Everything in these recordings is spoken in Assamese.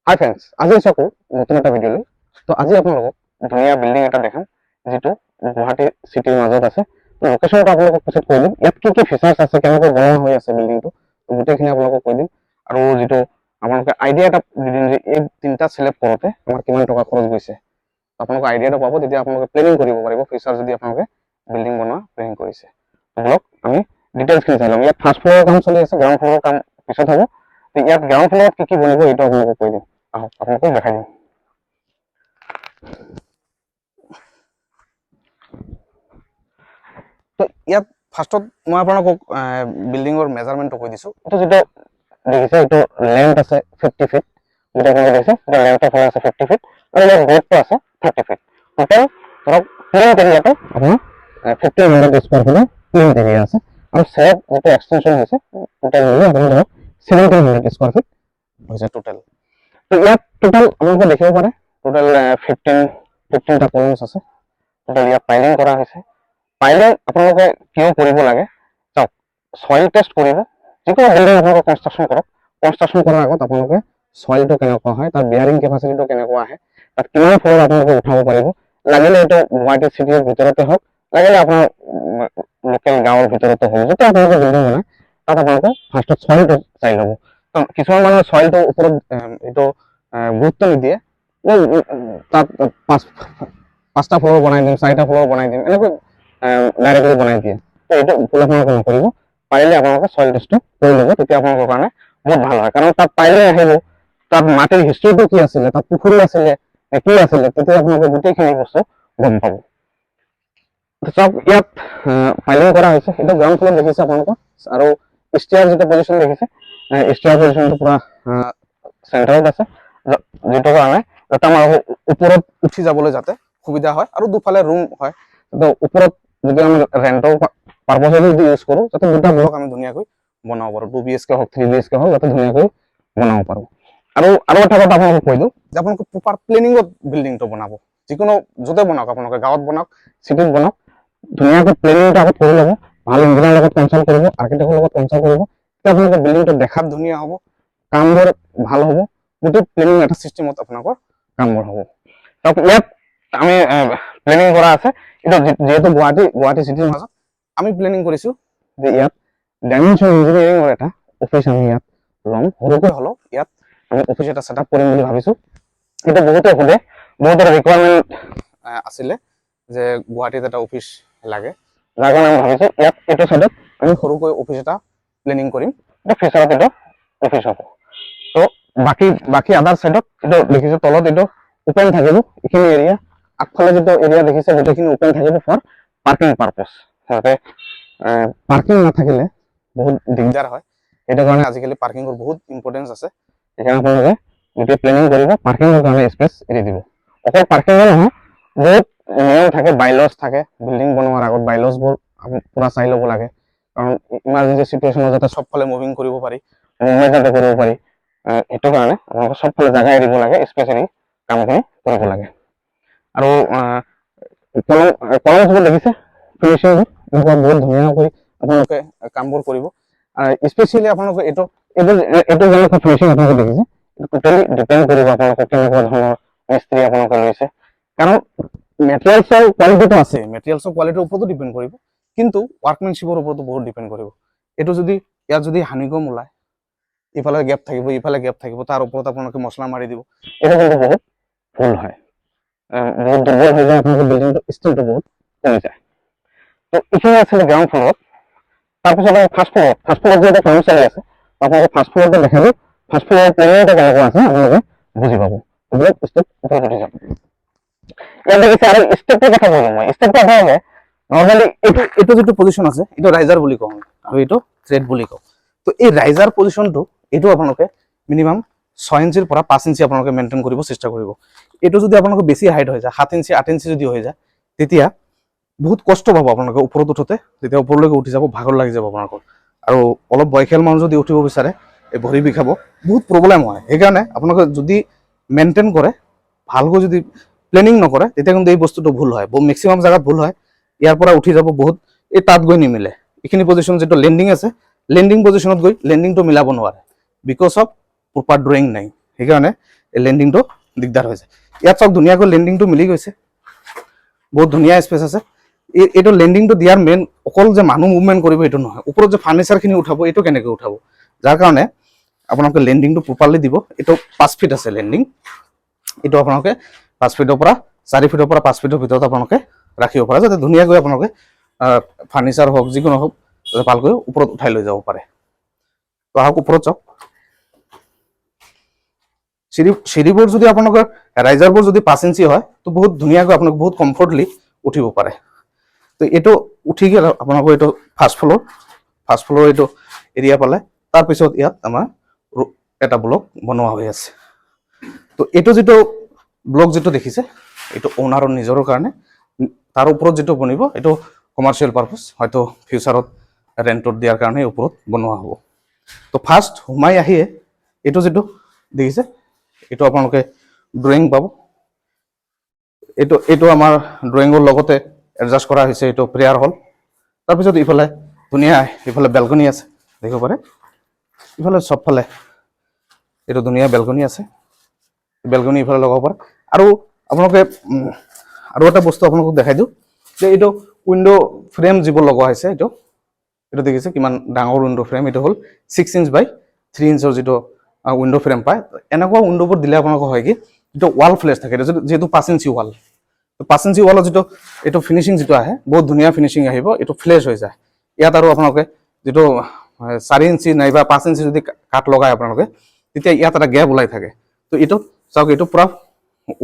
হাই ফ্ৰেণ্ডছ, আজি চাকো নতুন এটা ভিডিঅ' লৈ। তো আজি আপোনালোকক ধুনীয়া বিল্ডিং এটা দেখাম, যিটো গুৱাহাটী চিটিৰ মাজত আছে। লোকেশ্যনটো আপোনালোকক পিছত কৈ দিম। ইয়াত কি কি ফিচাৰ্ছ আছে, কেনেকৈ বনোৱা হৈ আছে বিল্ডিংটো, গোটেইখিনি আপোনালোকক কৈ দিম। আৰু যিটো আপোনালোকে আইডিয়া এটা দি দিম যে এই তিনিটা চিলেক্ট কৰোঁতে আমাৰ কিমান টকা খৰচ গৈছে। আপোনালোকে আইডিয়াটো পাব, তেতিয়া আপোনালোকে প্লেনিং কৰিব পাৰিব ফিউচাৰ, যদি আপোনালোকে বিল্ডিং বনোৱা প্লেনিং কৰিছে। তো বলক, আমি ডিটেইলছখিনি চাই ল'ম। ইয়াত ফাৰ্ষ্ট ফ্ল'ৰৰ কাম চলি আছে, গ্ৰাউণ্ড ফ্ল'ৰৰ কাম পিছত হ'ব। তো ইয়াত গ্ৰাউণ্ড ফ্ল'ৰত কি কি বনিব, এইটো আপোনালোকক কৈ দিম। আহক, আপোনালোকক দেখাই দিম। তো ইয়াত ফাৰ্ষ্টত মই আপোনালোকক বিল্ডিঙৰ মেজাৰমেণ্টটো কৈ দিছোঁ। এইটো যিটো দেখিছে, এইটো লেন্থ আছে 50 ফিট। যিটো আপোনালোকে দেখিছে, এইটো লেন্থৰ ফালে আছে 50 ফিট আৰু ইয়াৰ ব্ৰেডটো আছে 30 ফিট। টোটেল ধৰক প্লিন্থ এৰিয়াটো আপোনাৰ 1500 স্কুৱাৰ ফিটৰ প্লিন্থ এৰিয়া আছে। আৰু চেপ যিটো এক্সটেনশ্যন হৈছে, টোটেল মিলি আপোনাৰ ধৰক 1700 স্কুৱাৰ ফিট হৈছে টোটেল। তো ইয়াত টোটেল আপোনালোকে দেখিব পাৰে, টোটেল 15টা কলমছ আছে টোটেল। ইয়াত পাইলিং কৰা হৈছে। পাইলিং আপোনালোকে কিয় কৰিব লাগে চাওক, চইল টেষ্ট কৰিব। যিকোনো বিল্ডিং আপোনালোকে কনষ্ট্ৰাকশ্যন কৰক, কনষ্ট্ৰাকশ্যন কৰাৰ আগত আপোনালোকে চইলটো কেনেকুৱা হয়, তাৰ বিয়াৰিং কেপাচিটিটো কেনেকুৱা আহে, তাত কিমান ফ্ল'ৰ আপোনালোকে উঠাব পাৰিব, লাগিলে এইটো গুৱাহাটী চিটিৰ ভিতৰতে হওক, লাগিলে আপোনাৰ লোকেল গাঁৱৰ ভিতৰতে হওক, যেতিয়া আপোনালোকে বিল্ডিং বনায়, তাত আপোনালোকে ফাৰ্ষ্টত চইলটো চাই ল'ব। তো কিছুমান মানুহে চইলটোৰ ওপৰত এইটো গুৰুত্ব নিদিয়ে। তাত পাঁচটা ফ্ল'ৰ বনাই দিম, চাৰিটা ফ্ল'ৰ বনাই দিম, এনেকৈ ডাইৰেক্টলি বনাই দিয়ে। তো এইটো ভুল আপোনালোকে নকৰিব। পাৰিলে আপোনালোকে চইল টেষ্টটো কৰি ল'ব, তেতিয়া আপোনালোকৰ কাৰণে বহুত ভাল হয়। কাৰণ তাত পাৰিলে আহিব, তাত মাটিৰ হিষ্ট্ৰীটো কি আছিলে, তাত পুখুৰী আছিলে নে কি আছিলে, তেতিয়া আপোনালোকে গোটেইখিনি বস্তু গম পাব। তো চাওক, ইয়াত পাইলিং কৰা হৈছে। এইটো গ্ৰাউণ্ড ফ্ল'ৰ দেখিছে আপোনালোকৰ। আৰু ষ্টেয়াৰ যিটো পজিশ্যন দেখিছে, ষ্টেয়াৰ পজিশ্যনটো পুৰা চেণ্টাৰত আছে, যিটো কাৰণে যাতে আমাৰ ওপৰত উঠি যাবলৈ যাতে সুবিধা হয়। আৰু দুফালে ৰুম হয়। তো ওপৰত যদি আমি ৰেণ্টৰ পাৰ্পজত যদি ইউজ কৰোঁ, যাতে দুটা ব্লক আমি ধুনীয়াকৈ বনাব পাৰোঁ, 2 বিএইচকে হওক, 3 বিএইচকে হওক, যাতে ধুনীয়াকৈ বনাব পাৰোঁ। আৰু এটা কথা আপোনালোকক কৈ দিওঁ যে আপোনালোকে প্ৰপাৰ প্লেনিঙত বিল্ডিংটো বনাব। যিকোনো য'তে বনাওক, আপোনালোকে গাঁৱত বনাওক, চিটিত বনাওক, ধুনীয়াকৈ প্লেনিংটো আগত কৰি ল'ব। ভাল ইঞ্জিনিয়াৰ লগত কনচাল্ট কৰিব, আৰ্কিটেক্টৰ লগত কনচাল্ট কৰিব। তেতিয়া আপোনালোকৰ বিল্ডিংটো দেখাত ধুনীয়া হ'ব, কামবোৰ ভাল হ'ব, গোটেই প্লেনিং এটা চিষ্টেমত আপোনালোকৰ কামবোৰ হ'ব। চাওক, ইয়াত আমি প্লেনিং কৰা আছে। এইটো যিহেতু গুৱাহাটী চিটিৰ মাজত আমি প্লেনিং কৰিছো যে ইয়াত ডাইমেনশ্যন ইঞ্জিনিয়াৰিঙৰ এটা অফিচ আমি ইয়াত ল'ম। সৰুকৈ হ'লেও ইয়াত আমি অফিচ এটা ছেট আপ কৰিম বুলি ভাবিছো। এইটো বহুতে সোধে, বহুতৰ ৰিকুৱাৰমেণ্ট আছিলে যে গুৱাহাটীত এটা অফিচ লাগে। যাৰ কাৰণে আমি ভাবিছো ইয়াত এইটো চাইডত আমি সৰুকৈ অফিচ এটা প্লেনিং কৰিম। এইটো ফিউচাৰত এইটো অফিচ হ'ব। তো বাকী আদাৰ চাইডত এইটো দেখিছে, তলত এইটো ওপেন থাকিব। এইখিনি এৰিয়া, আগফালে যিটো এৰিয়া দেখিছে, গোটেইখিনি ওপেন থাকিব ফৰ পাৰ্কিং পাৰ্পজ। যাতে পাৰ্কিং নাথাকিলে বহুত দিগদাৰ হয়। সেইটো কাৰণে আজিকালি পাৰ্কিঙৰ বহুত ইম্পৰ্টেঞ্চ আছে। সেইকাৰণে আপোনালোকে গোটেই প্লেনিং কৰিব, পাৰ্কিঙৰ কাৰণে স্পেচ এৰি দিব। অকল পাৰ্কিঙে নহয়, বহুত নিয়ম থাকে, বাইলছ থাকে। বিল্ডিং বনোৱাৰ আগত বাইলছবোৰ পুৰা চাই ল'ব লাগে। কাৰণ ইমাৰ্জেঞ্চি চিটুৱেশ্যনত যাতে চবফালে মুভিং কৰিব পাৰি, মুভমেণ্ট যাতে কৰিব পাৰি, সেইটো কাৰণে আপোনালোকে চবফালে জাগা এৰিব লাগে, স্পেচ এৰি কামখিনি কৰিব লাগে। আৰু কলমবোৰ দেখিছে, ফিনিচিংবোৰ এনেকুৱা বহুত ধুনীয়া কৰি আপোনালোকে কামবোৰ কৰিব। স্পেচিয়েলি আপোনালোকে এইটো যেনেকুৱা ফিনিচিং আপোনালোকে দেখিছে, এইটো টোটেলি ডিপেণ্ড কৰিব আপোনালোকে কেনেকুৱা ধৰণৰ মিস্ত্ৰী আপোনালোকে লৈছে। কাৰণ মেটেৰিয়েলছৰ কোৱালিটিটো আছে, মেটেৰিয়েলছৰ কোৱালিটিৰ ওপৰতো ডিপেণ্ড কৰিব, কিন্তু ৱৰ্কমেনশ্বিপৰ ওপৰতো বহুত ডিপেণ্ড কৰিব। এইটো যদি ইয়াত যদি হানিকম ওলায়, ইফালে গেপ থাকিব, ইফালে গেপ থাকিব, তাৰ ওপৰত আপোনালোকে মছলা মাৰি দিব। এইটো কিন্তু বহুত ভুল হয়, বহুত দুৰ্বল হৈ যায়। আপোনালোকৰ বিল্ডিংটো ষ্ট্ৰেংথটো বহুত কমি যায়। তো এইখিনি আছিলে গ্ৰাউণ্ড ফ্ল'ৰত। তাৰপিছত আমি ফাৰ্ষ্ট ফ্ল'ৰত যিহেতু কাম চলি আছে, আপোনালোকে ফাৰ্ষ্ট ফ্ল'ৰটো দেখালো। ফাৰ্ষ্ট ফ্ল'ৰৰ প্লেনিংটো কেনেকুৱা আছে, আপোনালোকে বুজি পাব। এইবিলাক ষ্টেপ ওপৰত উঠি যাব। ইয়াত দেখিছে, আৰু ষ্টেপটোৰ কথা কৈছো মই। ষ্টেপটো আপোনালোকে নৰ্মেলি এইটো যিটো পজিশ্যন আছে, এইটো ৰাইজাৰ বুলি কওঁ আমি আৰু এইটো থ্ৰেড বুলি কওঁ। তো এই ৰাইজাৰ পজিশ্যনটো, এইটো আপোনালোকে মিনিমাম 6 ইঞ্চিৰ পৰা 5 ইঞ্চি আপোনালোকে মেইনটেইন কৰিব চেষ্টা কৰিব। এইটো যদি আপোনালোকে বেছি হাইট হৈ যায়, 7 ইঞ্চি, 8 ইঞ্চি যদি হৈ যায়, তেতিয়া বহুত কষ্ট পাব আপোনালোকে ওপৰত উঠোতে। যেতিয়া ওপৰলৈকে উঠি যাব, ভাগৰ লাগি যাব আপোনালোকৰ। আৰু অলপ বয়সীয়াল মানুহ যদি উঠিব বিচাৰে, এই ভৰি বিষাব, বহুত প্ৰব্লেম হয়। সেইকাৰণে আপোনালোকে যদি মেইনটেইন কৰে ভালকৈ, যদি প্লেনিং নকৰে, তেতিয়া কিন্তু এই বস্তুটো ভুল হয়। মেক্সিমাম জেগাত ভুল হয়। ইয়াৰ পৰা উঠি যাব বহুত, এই তাত গৈ নিমিলে। এইখিনি পজিশ্যন যিটো লেণ্ডিং আছে, লেণ্ডিং পজিশ্যনত গৈ লেণ্ডিংটো মিলাব নোৱাৰে, because of proper drawing নাই। সেইকাৰণে এই লেণ্ডিংটো দিগদাৰ হৈ যায়। ইয়াত চাওক, ধুনীয়াকৈ লেণ্ডিংটো মিলি গৈছে, বহুত ধুনীয়া স্পেচ আছে। এইটো লেণ্ডিংটো দিয়াৰ মেইন অকল যে মানুহ মুভমেণ্ট কৰিব এইটো নহয়, ওপৰত যে ফাৰ্নিচাৰখিনি উঠাব, এইটো কেনেকৈ উঠাব, যাৰ কাৰণে আপোনালোকে লেণ্ডিংটো প্ৰপাৰলি দিব। এইটো 5 ফিট আছে লেণ্ডিং। এইটো আপোনালোকে 5 ফিটৰ পৰা, 4 ফিটৰ পৰা 5 ফিটৰ ভিতৰত আপোনালোকে ৰাখিব পাৰে, যাতে ধুনীয়াকৈ আপোনালোকে ফাৰ্নিচাৰ হওক, যিকোনো হওক, যাতে ভালকৈ ওপৰত উঠাই লৈ যাব পাৰে। তো আহক, ওপৰত যাওক। চিৰিবোৰ যদি আপোনালোকৰ ৰাইজাৰবোৰ যদি 5 ইঞ্চি হয়, তো বহুত ধুনীয়াকৈ আপোনালোকে বহুত কমফৰ্টলি উঠিব পাৰে। তো এইটো উঠি গ'ল আপোনালোকৰ এইটো ফাৰ্ষ্ট ফ্ল'ৰ এইটো এৰিয়া পালে। তাৰপিছত ইয়াত আমাৰ এটা ব্লক বনোৱা হৈ আছে। তো এইটো যিটো ব্লক যিটো দেখিছে, এইটো অ'নাৰৰ নিজৰ কাৰণে। তাৰ ওপৰত যিটো বনিব, এইটো কমাৰ্চিয়েল পাৰ্পাছ, হয়তো ফিউচাৰত ৰেণ্টত দিয়াৰ কাৰণে ওপৰত বনোৱা হ'ব। তো ফাৰ্ষ্ট সোমাই আহিয়ে এইটো যিটো দেখিছে, এইটো আপোনালোকে ড্ৰয়িং পাব। এইটো আমাৰ ড্ৰয়িঙৰ লগতে এডজাষ্ট কৰা হৈছে এইটো প্ৰেয়াৰ হল। তাৰপিছত ইফালে ধুনীয়া ইফালে বেলকনি আছে, দেখিব পাৰে। ইফালে চবফালে এইটো ধুনীয়া বেলকনি আছে, বেলকনি ইফালে লগাব পাৰে। আৰু আপোনালোকে আৰু এটা বস্তু আপোনালোকক দেখাই দিওঁ যে এইটো উইণ্ড' ফ্ৰেম যিবোৰ লগোৱা হৈছে, এইটো দেখিছে কিমান ডাঙৰ উইণ্ড' ফ্ৰেম। এইটো হ'ল 6 ইঞ্চ বাই 3 ইঞ্চৰ যিটো উইণ্ড' ফ্ৰেম পায়। এনেকুৱা উইণ্ড'বোৰ দিলে আপোনালোকৰ হয় কি, যিটো ৱাল ফ্লেছ থাকে, এইটো যিহেতু 5 ইঞ্চি ৱাল, 5 ইঞ্চি ৱালত যিটো এইটো ফিনিচিং যিটো আহে, বহুত ধুনীয়া ফিনিচিং আহিব, এইটো ফ্লেছ হৈ যায় ইয়াত। আৰু আপোনালোকে যিটো 4 ইঞ্চি নাইবা 5 ইঞ্চি যদি কাঠ লগায় আপোনালোকে, তেতিয়া ইয়াত এটা গেপ ওলাই থাকে। তো এইটো চাওক, এইটো পূৰা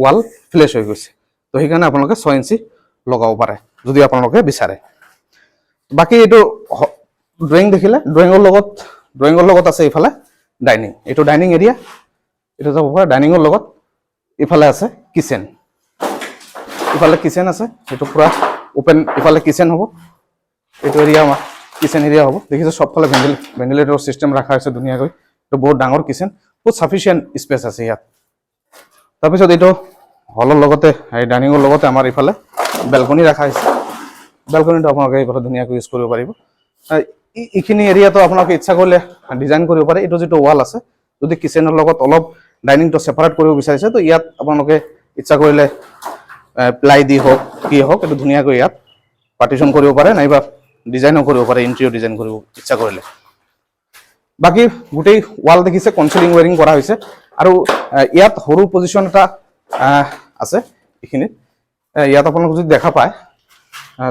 ৱাল ফ্লেছ হৈ গৈছে। তো সেইকাৰণে আপোনালোকে 6 ইঞ্চি লগাব পাৰে যদি আপোনালোকে বিচাৰে। বাকী এইটো ড্ৰয়িং দেখিলে, ড্ৰয়িঙৰ লগত আছে ইফালে ডাইনিং। এইটো ডাইনিং এৰিয়া, এইটো যাব পাৰে। ডাইনিঙৰ লগত ইফালে আছে কিচেন। ইফালে কিচেন আছে, এইটো পূৰা অ'পেন। ইফালে কিচেন হ'ব, এইটো এৰিয়া আমাৰ কিচেন এৰিয়া হ'ব। দেখিছে, চবফালে ভেণ্টিলেটৰ চিষ্টেম ৰখা হৈছে ধুনীয়াকৈ। এইটো বহুত ডাঙৰ কিচেন, বহুত চাফিচিয়েণ্ট স্পেচ আছে ইয়াত। তাৰপিছত এইটো হলৰ লগতে, এই ডাইনিঙৰ লগতে আমাৰ ইফালে বেলকনি ৰখা হৈছে। বেলকনিটো আপোনালোকে এইফালে ধুনীয়াকৈ ইউজ কৰিব পাৰিব। এইখিনি এৰিয়াটো আপোনালোকে ইচ্ছা কৰিলে ডিজাইন কৰিব পাৰে। এইটো যিটো ৱাল আছে, যদি কিচেনৰ লগত অলপ ডাইনিংটো ছেপাৰেট কৰিব বিচাৰিছে, তো ইয়াত আপোনালোকে ইচ্ছা কৰিলে প্লাই দি হওক, কি হওক, এইটো ধুনীয়াকৈ ইয়াত পাৰ্টিশ্যন কৰিব পাৰে, নাইবা ডিজাইনো কৰিব পাৰে, ইণ্টেৰিয়ৰ ডিজাইন কৰিব ইচ্ছা কৰিলে। বাকী গোটেই ৱাল দেখিছে, কনচিলিং ৱেৰিং কৰা হৈছে। আৰু ইয়াত সৰু পজিশ্যন এটা আছে এইখিনিত। ইয়াত আপোনালোক যদি দেখা পায়,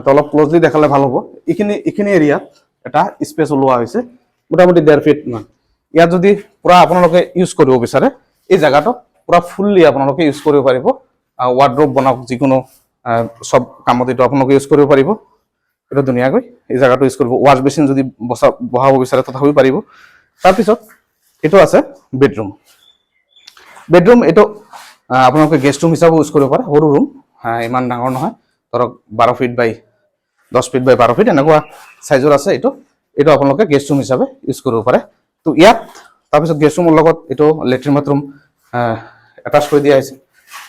তো অলপ ক্লজলি দেখালে ভাল হ'ব। এইখিনি এৰিয়াত এটা স্পেচ ওলোৱা হৈছে, মোটামুটি 1.5 ফিট মান। ইয়াত যদি পূৰা আপোনালোকে ইউজ কৰিব বিচাৰে, এই জেগাটো পূৰা ফুল্লি আপোনালোকে ইউজ কৰিব পাৰিব। ৱাৰ্ড্ৰব বনাওক, যিকোনো চব কামত এইটো আপোনালোকে ইউজ কৰিব পাৰিব। এইটো ধুনীয়াকৈ এই জেগাটো ইউজ কৰিব। ৱাছ বেচিন যদি বহাব বিচাৰে, তথাপিও পাৰিব। তাৰপিছত এইটো আছে বেডৰুম। বেডৰুম এইটো আপোনালোকে গেষ্ট ৰুম হিচাপেও ইউজ কৰিব পাৰে। সৰু ৰুম, ইমান ডাঙৰ নহয়, ধৰক 12 feet by 10 feet by 12 feet এনেকুৱা চাইজৰ আছে এইটো। এইটো আপোনালোকে গেষ্ট ৰুম হিচাপে ইউজ কৰিব পাৰে। তো ইয়াত তাৰপিছত গেষ্ট ৰুমৰ লগত এইটো লেট্ৰিন বাথৰুম এটাচ কৰি দিয়া হৈছে,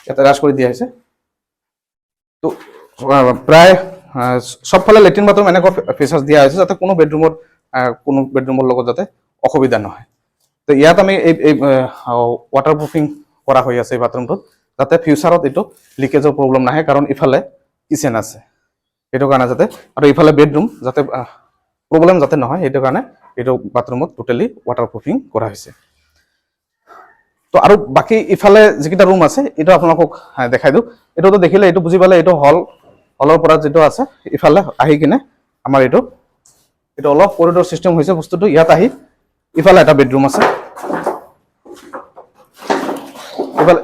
ইয়াত এটাচ কৰি দিয়া হৈছে। তো প্ৰায় চবফালে লেট্ৰিন বাথৰুম এনেকুৱা ফিচাৰ্ছ দিয়া হৈছে, যাতে কোনো বেডৰুমৰ লগত যাতে অসুবিধা নহয়। তো ইয়াত আমি এই ৱাটাৰ প্ৰুফিং কৰা হৈ আছে এই বাথৰুমটোত, যাতে ফিউচাৰত এইটো লিকেজৰ প্ৰব্লেম নাহে, কাৰণ ইফালে কিচেন আছে, সেইটো কাৰণে যাতে, আৰু ইফালে বেডৰুম, যাতে প্ৰব্লেম যাতে নহয়, সেইটো কাৰণে এইটো বাথৰুমত টোটেলি ৱাটাৰ প্ৰুফিং কৰা হৈছে। তো আৰু বাকী ইফালে যিকেইটা ৰুম আছে, এইটো আপোনালোকক দেখাই দিওঁ। এইটোতো দেখিলে, এইটো বুজি পালে, এইটো হলৰ পৰা যিটো আছে, ইফালে আহি কিনে আমাৰ এইটো অলপ কৰিডৰ চিষ্টেম হৈছে বস্তুটো। ইয়াত আহি ইফালে এটা বেডৰুম আছে,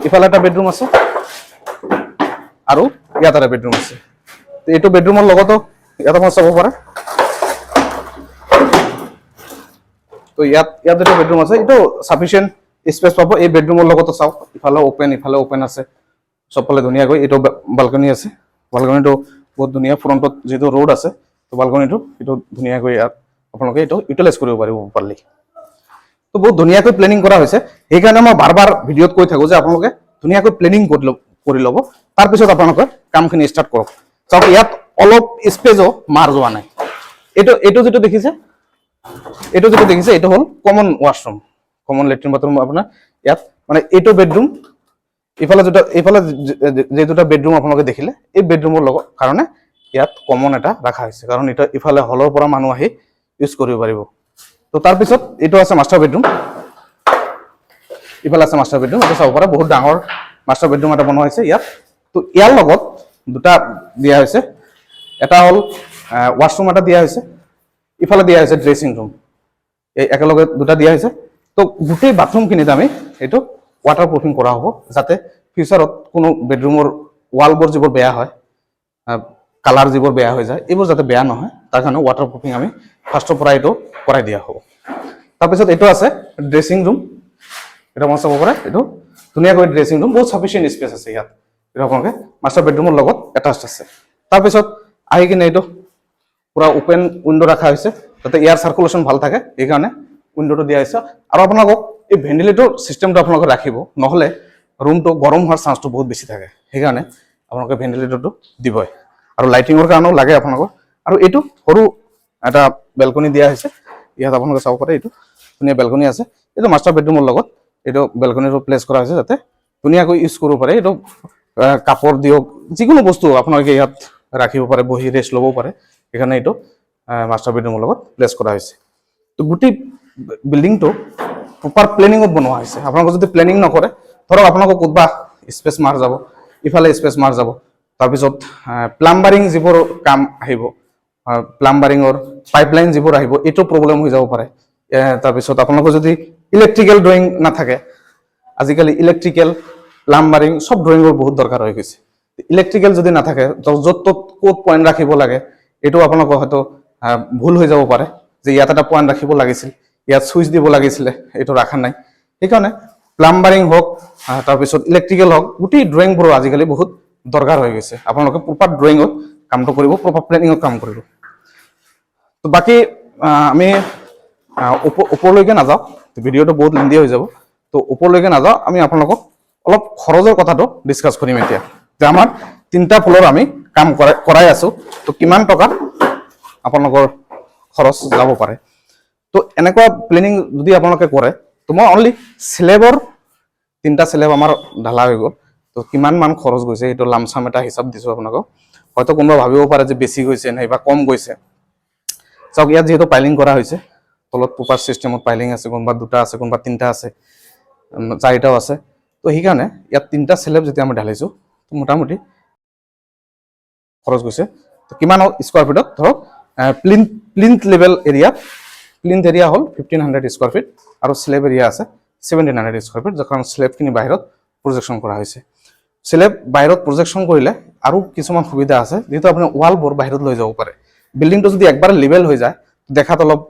ইফালে এটা বেডৰুম আছে আৰু ইয়াত এটা বেডৰুম আছে। তো এইটো বেডৰুমৰ লগতো ইয়াত আপোনাৰ চাব পাৰে। তো ইয়াত যিটো বেডৰুম আছে, এইটো চাফিচিয়েণ্ট স্পেচ পাব। এই বেডৰুমৰ লগতো চাওক, ইফালে অ'পেন, ইফালে অ'পেন আছে, চবফালে ধুনীয়াকৈ। এইটো বালকনি আছে, বালকনিটো বহুত ধুনীয়া। ফ্ৰণ্টত যিটো ৰোড আছে, তো বালকনিটো এইটো ধুনীয়াকৈ ইয়াত আপোনালোকে এইটো ইউটিলাইজ কৰিব পাৰিব প্ৰপাৰলি। তো বহুত ধুনীয়াকৈ প্লেনিং কৰা হৈছে। সেইকাৰণে মই বাৰ বাৰ ভিডিঅ'ত কৈ থাকোঁ যে আপোনালোকে ধুনীয়াকৈ প্লেনিং কৰি ল'ব, তাৰপিছত আপোনালোকে কামখিনি ষ্টাৰ্ট কৰক। চাওক, ইয়াত অলপ স্পেচো মাৰ যোৱা নাই। এইটো যিটো দেখিছে, এইটো হ'ল common washroom, common latrine bathroom আপোনাৰ ইয়াত। মানে এইটো বেডৰুম ইফালে দুটা, এইফালে যে দুটা বেডৰুম আপোনালোকে দেখিলে, এই বেডৰুমৰ লগত কাৰণে ইয়াত কমন এটা ৰখা হৈছে, কাৰণ এটা ইফালে হলৰ পৰা মানুহ আহি ইউজ কৰিব পাৰিব। তো তাৰপিছত এইটো আছে মাষ্টাৰ বেডৰুম। ইফালে আছে মাষ্টাৰ বেডৰুম। এইটো চাব পাৰে, বহুত ডাঙৰ মাষ্টাৰ বেডৰুম এটা বনোৱা হৈছে ইয়াত। তো ইয়াৰ লগত দুটা দিয়া হৈছে। এটা হ'ল ৱাছৰুম এটা দিয়া হৈছে, ইফালে দিয়া হৈছে ড্ৰেছিং ৰুম। এই একেলগে দুটা দিয়া হৈছে। তো গোটেই বাথৰুমখিনিত আমি এইটো ৱাটাৰ প্ৰুফিং কৰা হ'ব, যাতে ফিউচাৰত কোনো বেডৰুমৰ ৱালবোৰ যিবোৰ বেয়া হয়, কালাৰ যিবোৰ বেয়া হৈ যায়, এইবোৰ যাতে বেয়া নহয়, তাৰ কাৰণে ৱাটাৰ প্ৰুফিং আমি ফাৰ্ষ্টৰ পৰা এইটো কৰাই দিয়া হ'ব। তাৰপিছত এইটো আছে ড্ৰেছিং ৰুম। এইটো আপোনালোকে চাব পাৰে, এইটো ধুনীয়াকৈ ড্ৰেছিং ৰুম, বহুত চাফিচিয়েণ্ট স্পেচ আছে ইয়াত। এইটো আপোনালোকে মাষ্টাৰ বেডৰুমৰ লগত এটাচ আছে। তাৰপিছত আহি কিনে এইটো পূৰা অ'পেন উইণ্ড' ৰখা হৈছে, যাতে এয়াৰ চাৰ্কুলেশ্যন ভাল থাকে, সেইকাৰণে উইণ্ড'টো দিয়া হৈছে। আৰু আপোনালোকক এই ভেণ্টিলেটৰ চিষ্টেমটো আপোনালোকে ৰাখিব, নহ'লে ৰুমটো গৰম হোৱাৰ চান্সটো বহুত বেছি থাকে। সেইকাৰণে আপোনালোকে ভেণ্টিলেটৰটো দিবই আৰু লাইটিঙৰ কাৰণেও লাগে আপোনালোকৰ। আৰু এইটো সৰু এটা বেলকনি দিয়া হৈছে ইয়াত। আপোনালোকে চাব পাৰে, এইটো ধুনীয়া বেলকনি আছে। এইটো মাষ্টাৰ বেডৰুমৰ লগত এইটো বেলকনিটো প্লেচ কৰা হৈছে, যাতে ধুনীয়াকৈ ইউজ কৰিব পাৰে। এইটো কাপোৰ দিয়ক, যিকোনো বস্তু আপোনালোকে ইয়াত ৰাখিব পাৰে, বহি ৰেষ্ট ল'ব পাৰে। সেইকাৰণে এইটো মাষ্টাৰ বেডৰুমৰ লগত প্লেচ কৰা হৈছে। তো গোটেই বিল্ডিংটো প্ৰপাৰ প্লেনিঙত বনোৱা হৈছে। আপোনালোকে যদি প্লেনিং নকৰে, ধৰক আপোনালোকৰ ক'তবা স্পেচ মাৰ যাব, ইফালে স্পেচ মাৰ যাব, তাৰপিছত প্লাম্বাৰিং যিবোৰ কাম আহিব, প্লাম্বাৰিঙৰ পাইপলাইন যিবোৰ আহিব, এইটো প্ৰব্লেম হৈ যাব পাৰে। তাৰপিছত আপোনালোকৰ যদি ইলেক্ট্ৰিকেল ড্ৰয়িং নাথাকে, আজিকালি ইলেক্ট্ৰিকেল, প্লাম্বাৰিং চব ড্ৰয়িঙৰ বহুত দৰকাৰ হৈ গৈছে। ইলেক্ট্ৰিকেল যদি নাথাকে, য'ত ত'ত ক'ত পইণ্ট ৰাখিব লাগে, এইটো আপোনালোকৰ হয়তো ভুল হৈ যাব পাৰে যে ইয়াত এটা পইণ্ট ৰাখিব লাগিছিল, ইয়াত ছুইচ দিব লাগিছিলে, এইটো ৰখা নাই। সেইকাৰণে প্লাম্বাৰিং হওক, তাৰপিছত ইলেক্ট্ৰিকেল হওক, গোটেই ড্ৰয়িংবোৰো আজিকালি বহুত দৰকাৰ হৈ গৈছে। আপোনালোকে প্ৰপাৰ ড্ৰয়িঙত কামটো কৰিব, প্ৰপাৰ প্লেনিঙত কাম কৰিব। তো বাকী আমি ওপৰলৈকে নাযাওঁ, ভিডিঅ'টো বহুত লেন্দি হৈ যাব। তো ওপৰলৈকে নাযাওঁ, আমি আপোনালোকক অলপ খৰচৰ কথাটো ডিছকাছ কৰিম এতিয়া, যে আমাৰ তিনিটা ফ্ল'ৰ আমি কাম কৰাই আছোঁ, তো কিমান টকা আপোনালোকৰ খৰচ যাব পাৰে। তো এনেকুৱা প্লেনিং যদি আপোনালোকে কৰে, তো মই অনলি শ্লেবৰ, তিনিটা শ্লেব আমাৰ ঢালা হৈ গ'ল, তো কিমান মান খৰচ গৈছে, সেইটো লামচাম এটা হিচাপ দিছোঁ আপোনালোকক। হয়তো কোনোবা ভাবিব পাৰে যে বেছি গৈছে নাইবা কম গৈছে। চাওক, ইয়াত যিহেতু পাইলিং কৰা হৈছে, তলত প্ৰপাৰ চিষ্টেমত পাইলিং আছে, কোনোবা দুটা আছে, কোনোবা তিনিটা আছে, চাৰিটাও আছে। তো সেইকাৰণে ইয়াত তিনিটা শ্লেব যেতিয়া আমি ঢালিছোঁ, তো মোটামুটি খৰচ গৈছে। তো কিমান স্কোৱাৰ ফিটত? ধৰক plinth level area, plinth area হ'ল 1500 স্কোৱাৰ ফিট আৰু শ্লেব এৰিয়া আছে 1700 স্কোৱাৰ ফিট, কাৰণ শ্লেবখিনি বাহিৰত প্ৰজেকশ্যন কৰা হৈছে। শ্লেব বাহিৰত প্ৰজেকশ্যন কৰিলে আৰু কিছুমান সুবিধা আছে, যিহেতু আপুনি ৱালবোৰ বাহিৰত লৈ যাব পাৰে। বিল্ডিংটো যদি একবাৰ লেভেল হৈ যায়, দেখাত অলপ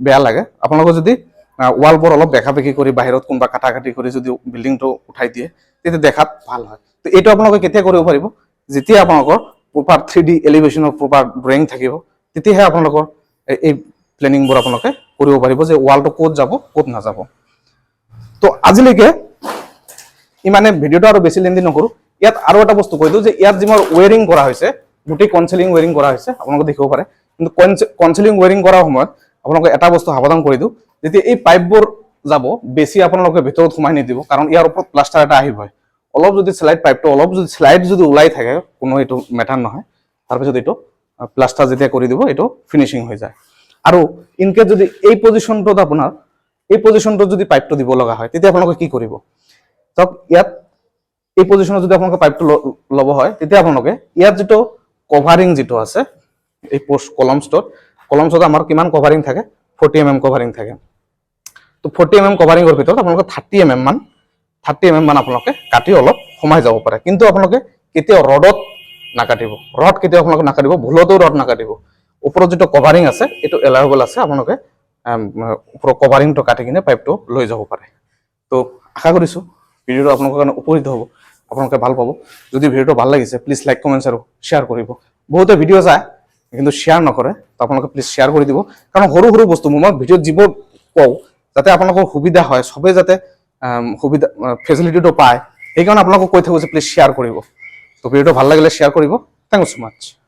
বেয়া লাগে। আপোনালোকৰ যদি ৱালবোৰ অলপ বেকা বেকি কৰি বাহিৰত কোনোবা কাটা কাটি কৰি যদি বিল্ডিংটো উঠাই দিয়ে, তেতিয়া দেখাত ভাল হয়। তো এইটো আপোনালোকে কেতিয়া কৰিব পাৰিব? যেতিয়া আপোনালোকৰ প্ৰপাৰ 3D এলিভেশ্যনৰ প্ৰপাৰ ড্ৰয়িং থাকিব, তেতিয়াহে আপোনালোকৰ এই প্লেনিংবোৰ আপোনালোকে কৰিব পাৰিব যে ৱালটো ক'ত যাব, ক'ত নাযাব। তো আজিলৈকে ইমানে। ভিডিঅ'টো আৰু বেছি লেন্দি নকৰোঁ। ইয়াত আৰু এটা বস্তু কৈ দিওঁ যে ইয়াত যিমান ৱেৰিং কৰা হৈছে, গোটেই কনচিলিং ৱেৰিং কৰা হৈছে, আপোনালোকে দেখিব পাৰে। কিন্তু কনচিলিং ৱেৰিং কৰাৰ সময়ত আপোনালোকে এটা বস্তু সাৱধান কৰি দিওঁ, যেতিয়া এই পাইপবোৰ যাব, বেছি আপোনালোকে ভিতৰত সোমাই নিদিব, কাৰণ ইয়াৰ ওপৰত প্লাষ্টাৰ এটা আহিবই। অলপ যদি শ্লাইড পাইপটো অলপ যদি শ্লাইড যদি ওলাই থাকে, কোনো এইটো মেটাৰ নহয়। তাৰপিছত এইটো প্লাষ্টাৰ যেতিয়া কৰি দিব, এইটো ফিনিচিং হৈ যায়। আৰু ইনকেছ যদি এই পজিশ্যনটোত, আপোনাৰ এই পজিশ্যনটোত যদি পাইপটো দিব লগা হয়, তেতিয়া আপোনালোকে কি কৰিব? চাওক, ইয়াত এই পজিশ্যনত যদি আপোনালোকে পাইপটো ল'ব হয়, তেতিয়া আপোনালোকে ইয়াত যিটো কভাৰিং যিটো আছে এই পোষ্ট কলমছটোত, কলমছত আমাৰ কিমান কভাৰিং থাকে? 40 mm কভাৰিং থাকে। তো 40 mm কভাৰিঙৰ ভিতৰত আপোনালোকে 30 mm মান, 30 mm মান আপোনালোকে কাটি অলপ সোমাই যাব পাৰে। কিন্তু আপোনালোকে কেতিয়াও ৰডত নাকাটিব। ৰড কেতিয়াও আপোনালোকে নাকাটিব, ভুলতো ৰড নাকাটিব। ওপৰত যিটো কভাৰিং আছে, এইটো এলাউবল আছে। আপোনালোকে ওপৰৰ কভাৰিংটো কাটি কিনে পাইপটো লৈ যাব পাৰে। তো আশা কৰিছোঁ ভিডিঅ'টো আপোনালোকৰ কাৰণে উপকৃত হ'ব, আপোনালোকে ভাল পাব। যদি ভিডিঅ'টো ভাল লাগিছে, প্লিজ লাইক, কমেণ্টছ আৰু শ্বেয়াৰ কৰিব। বহুতে ভিডিঅ' চায় কিন্তু শ্বেয়াৰ নকৰে। তো আপোনালোকে প্লিজ শ্বেয়াৰ কৰি দিব, কাৰণ সৰু সৰু বস্তু মই ভিডিঅ'ত যিবোৰ কওঁ, যাতে আপোনালোকৰ সুবিধা হয়, চবেই যাতে সুবিধা ফেচিলিটিটো পায়, সেইকাৰণে আপোনালোকক কৈ থাকোঁ যে প্লিজ শ্বেয়াৰ কৰিব। তো ভিডিঅ'টো ভাল লাগিলে শ্বেয়াৰ কৰিব। Thank you so much.